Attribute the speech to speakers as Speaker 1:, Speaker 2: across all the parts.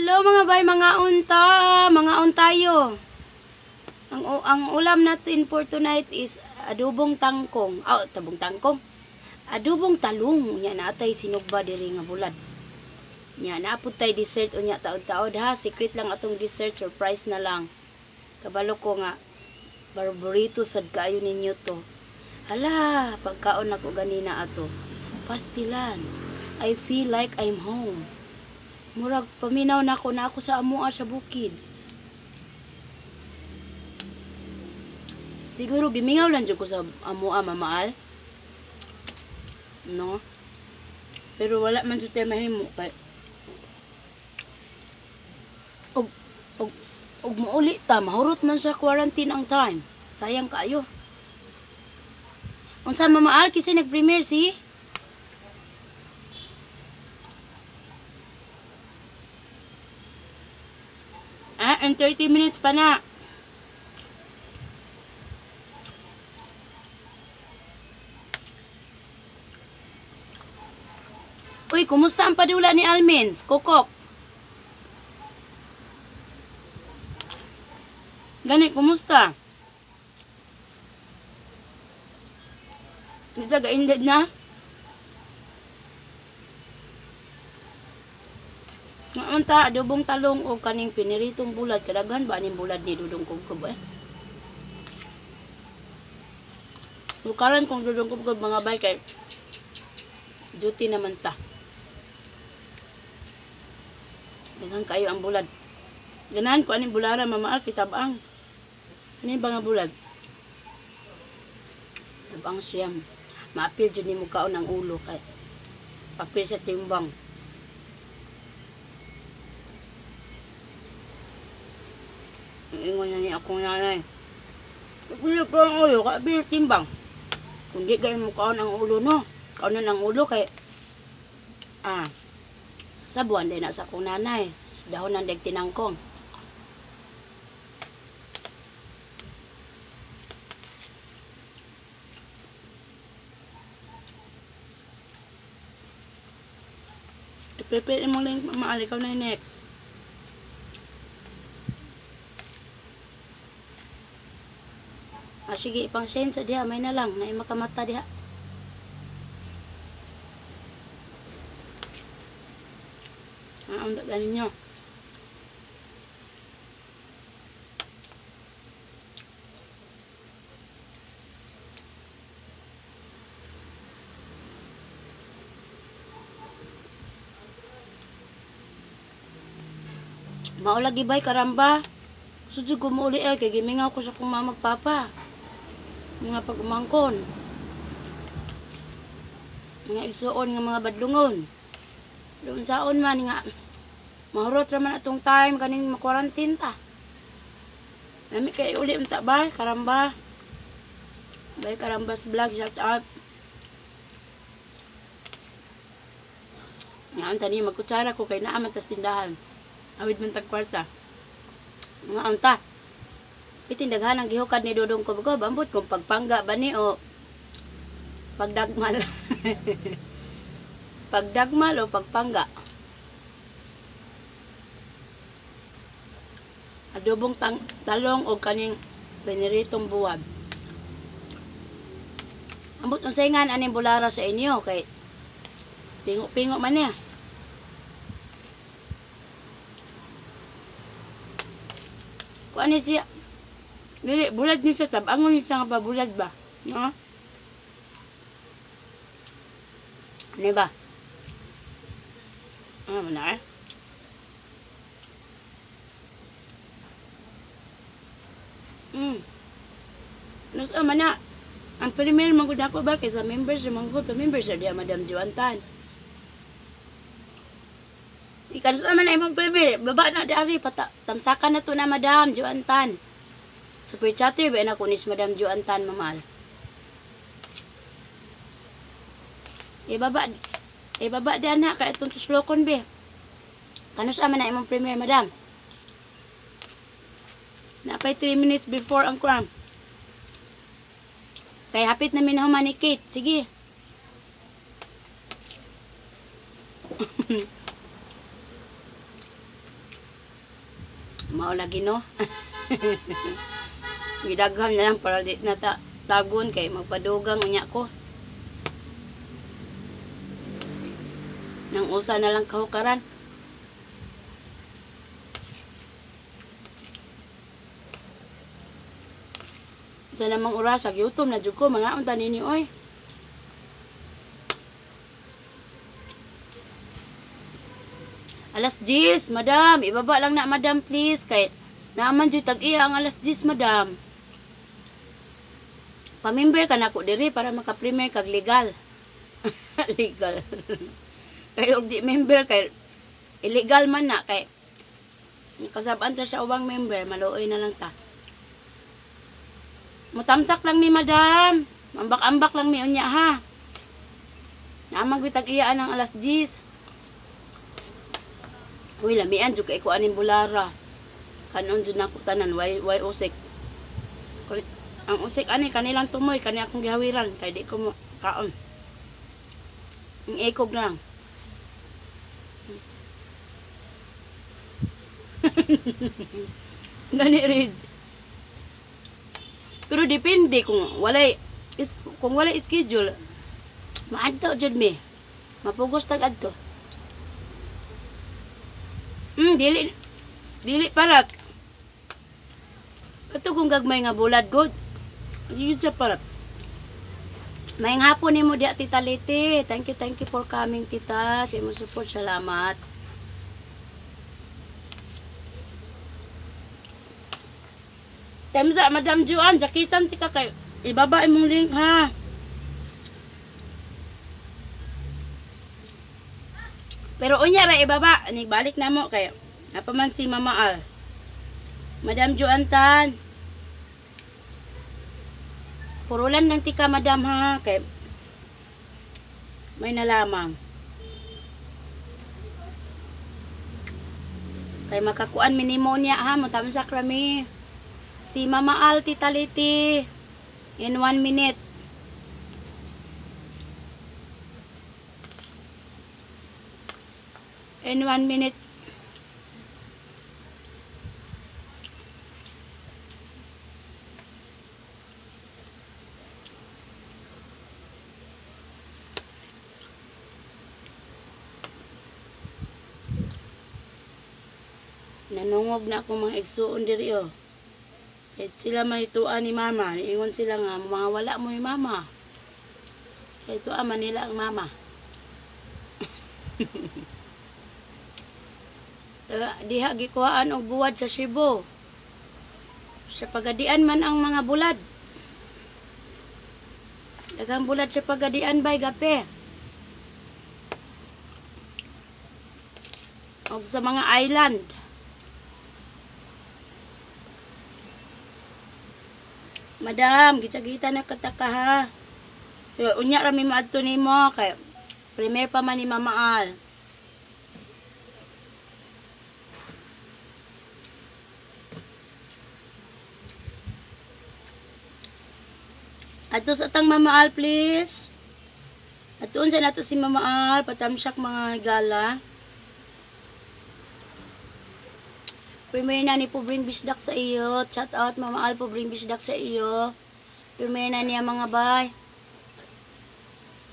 Speaker 1: Hello mga bay, mga unta, mga untayo. Ang ulam natin for tonight is adobong tangkong. Oh, tabong tangkong. Adobong talong. Unya natay sinugba diri nga bulad. Nya naapod tay dessert unya taod-taod ha. Secret lang atong dessert, surprise na lang. Kabalo ko nga barburito sad kaayo ninyo to. Hala, pagkaon nako ganina ato. Pastilan. I feel like I'm home. Murag paminaw nako na ako sa amoa sa bukid. Siguro gimingaw lang jud ko sa amoa mamaal. No? Pero wala man jud tay mahimo kay og og og mouli ta, mahurot man sa quarantine ang time. Sayang kaayo. Unsa mamaal kasi nag-premiere si? Ah, and 30 minutes pa na. Uy, kumusta ang padula ni Almins? Kokok. Gani, kumusta? Dito, ga-ended na? Unta, adobong talong o kaning piniritong bulad. Kadaghan ba aning bulad ni Dudong Kubkub eh? Lukaran kong Dudong Kubkub mga bay kay duty naman ta. Daghan kayo ang bulad. Ganahan ko aning bulara mamaal kitabang. Ani ba nga bulad? Tabang siyam. Maapil jud nimo kaon ang ulo kay papil sa timbang. Ingon na ni akong nanay. Kuya ko ang ulo, kaapil sa timbang. Kung di kayo mo kaon ang ulo, no? Kaonon ang ulo kay sa buwan din na sa akong nanay. Dahon ng deg tinangkong. I-prepare mo lang mamaal, ikaw na yung next. Ah, sige, ipang-send sa diha, may na lang, na makamata diha. Ah, ang daghan ninyo. Maulagi bay karamba. Sudyo gumuuli ay kay gimingaw ko sa kong mama magpapa. Mga pag-umangkon. Mga isuon nga mga badlungon. Doon saon man nga mahurot ra man atong time kaning ma-quarantine ta. Nami kay uli unta ba karamba. Bay Karambas vlog shout out. Nga unta ni magkutsara ko kay naa man tas tindahan. Awid man tag kwarta. Mga unta. Pitin daghan ang gihukad ni Dudong Kubkob. Ambot kung pagpangga ba ni o pagdagmal. Pagdagmal o pagpangga. Adobong talong o kaning piniritong buwag. Ambot unsay ngan aning bulara sa inyo kay pingo-pingo man niya. Kuan ni siya. Dili bulad ni siya tab-angon ni siya nga ba bulad ba? No? Ano ba? Ano na eh? Nusa man na. Ang premier manggod ako ba kaysa members manggod pa members diya Madam Joantan. Ikaw sa man na imong premier baba na dari pata tamsakan na to na Madam Joantan. Super chatter ba na ko nis Madam Joantan mamal. Ibaba di anak kay itong tuslokon be. Kanus man na imong premier madam. Napay 3 minutes before ang cram. Kay hapit na minahuman ni Kate. Sige. Mao lagi, no. Gidaghan na lang para di na ta tagon kay magpadugang unya ko. Nang usa na lang kahukaran. Sa namang oras, giutom na jud ko, mga unta ninyo oy. Alas 10, madam. Ibaba lang na, madam, please. Kay naaman jud tag-iya ang alas 10, madam. Pamimber ka na ko diri para maka-premier kag legal. Legal. Kay og di member kay illegal man na kay kasab-an ta sa ubang member, maluoy na lang ta. Mutamsak lang mi, madam. Ambak-ambak lang mi unya ha. Naamang gyud tag-iyaan ang alas 10. Uy, lamian jud kay ko aning bulara. Kanon jud nako tanan, way usik. Ang usik ani kanilang tumoy, kani akong gihawiran kay di ko mo kaon. Ang ikog na lang. Gani Ridge. Pero depende kung walay schedule, maadto jud mi. Mapugos tag adto. Dili dili parat. Kato kung gagmay nga bulad god. Yun siya parat. Maayong hapon nimo diya, Tita Liti. Thank you for coming, Tita. Sa imong support, salamat. Temza, Madam Juan, jakitan tika kay ibaba imong link ha. Pero unya ra ibaba, ni balik na mo kay apa man si Mama Al. Madam Juan Tan. Purulan lang tika, madam, ha, kay may nalamang. Kay makakuan minimo niya ha, motamsak rami. Si Mama Al, Tita Liti, in 1 minute. In 1 minute. Nanungog na akong mga igsuon diri oh. Kahit sila may tuwa ni mama, niingon sila nga mga wala mo yung mama. Kay tuwa man nila ang mama. Diha gikuhaan og buwad sa Cebu. Sa Pagadian man ang mga bulad. Daghang bulad sa Pagadian bay gape. Og sa mga island. Madam, gitsa-gita na kataka ha. Unya ra mi maadto nimo kay premier pa man ni Mama Al. Adto sa atang Mama Al, please. Atuon sa nato si Mama Al, patamsak mga gala. Premier na ni Pobring Bisdak sa iyo. Shout out Mama Al, Pobring Bisdak sa iyo. Premier na niya mga bay.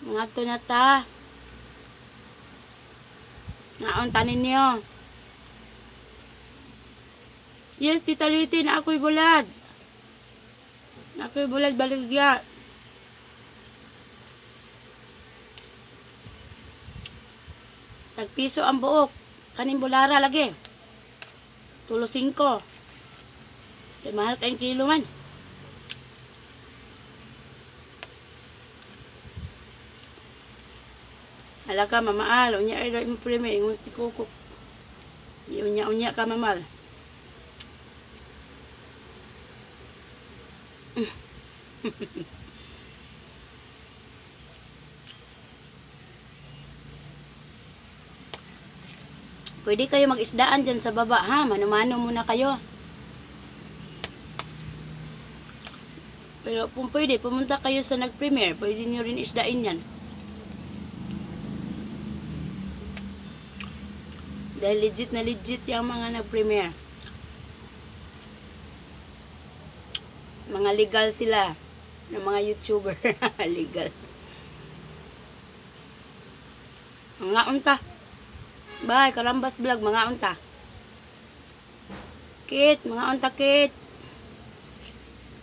Speaker 1: Mga ato na ta. Ngaon tanin niyo. Yes, Tita Liti, na ako'y bulad. Na ako'y bulad baligya. Tagpiso ang buok. Kaning bulara lagi. Tulo 5. Kaya mahal kayong kilo man. Hala ka, Mama Al. Unya ay daw imo premier. Ingon ti kukok. Unya-unya ka, Mama Al. Pwede kayo mag-isdaan dyan sa baba, ha? Mano-mano muna kayo. Pero kung pwede, pumunta kayo sa nag-premiere. Pwede nyo rin isdain yan. Dahil legit na legit yung mga nag-premiere. Mga legal sila ng mga YouTuber. Legal. Mga unta. Bye, Karambas Vlog, mga unta. Kit, mga unta kit.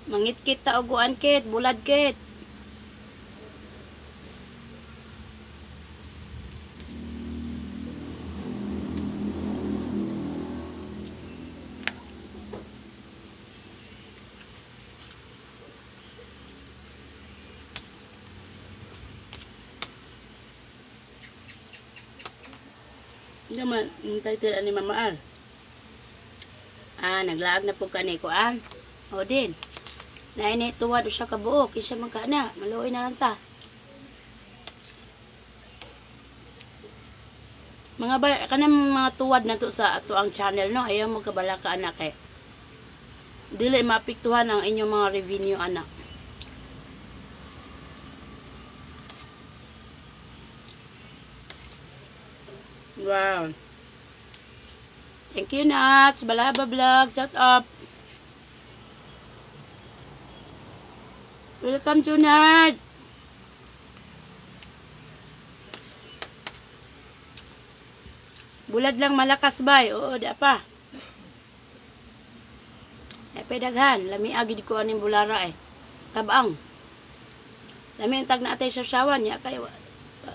Speaker 1: Mangitkit ta uguan kit, bulad kit. Hindi man, yung title ani Mama Al. Ah, naglaag na po kani ko ah. O din. Naini tuwad siya kabuok, kinsa man ka na, maluoy na lang ta. Mga ba, kanang mga tuwad na to sa ato ang channel no, ayaw mo kabala ka anak eh. Dili maapektuhan ang inyong mga revenue anak. Wow. Thank you, Nats. Balaba Vlog. Shout up. Welcome to Nat. Bulad lang malakas bay. Oo, da pa. Eh, pedaghan. Lami agid ko aning bulara eh. Kabaang. Lami ang tag na atay sa sawan. Ya, kayo.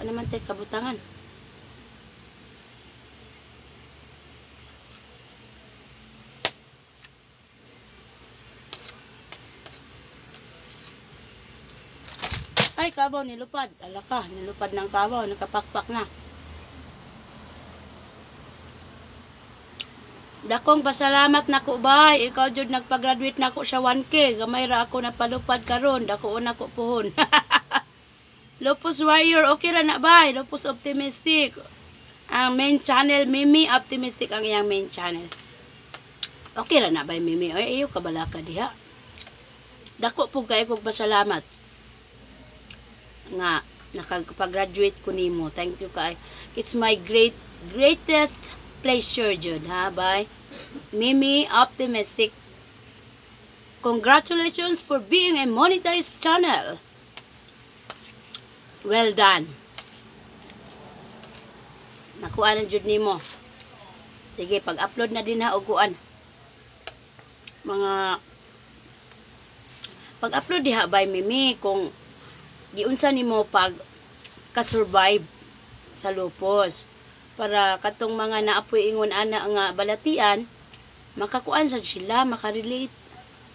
Speaker 1: Naman tayo kabutangan. Ay, kabaw, nilupad. Alaka, nilupad ng kabaw. Nakapakpak na. Dakong pasalamat nako bay. Ikaw jud nagpa-graduate nako sa 1K. Gamay ra ako napalupad karon. Dako na ko puhon. Lupus Warrior, okay ra na bay. Lupus Optimistic. Ang main channel, Mimi Optimistic ang iyang main channel. Okay ra na bay, Mimi. Oy, iyo kabala ka diha. Dako pug kay kog pasalamat nga nakapag-graduate ko nimo. Thank you kay. It's my greatest pleasure jud ha bay. Mimi Optimistic. Congratulations for being a monetized channel. Well done. Nakuha na jud nimo. Sige, pag-upload na din ha og kuan. Mga pag-upload diha bay Mimi kung giunsa nimo pag ka-survive sa lupus para katong mga naapoy ingon ana nga balatian makakuan sad sila, makarelate.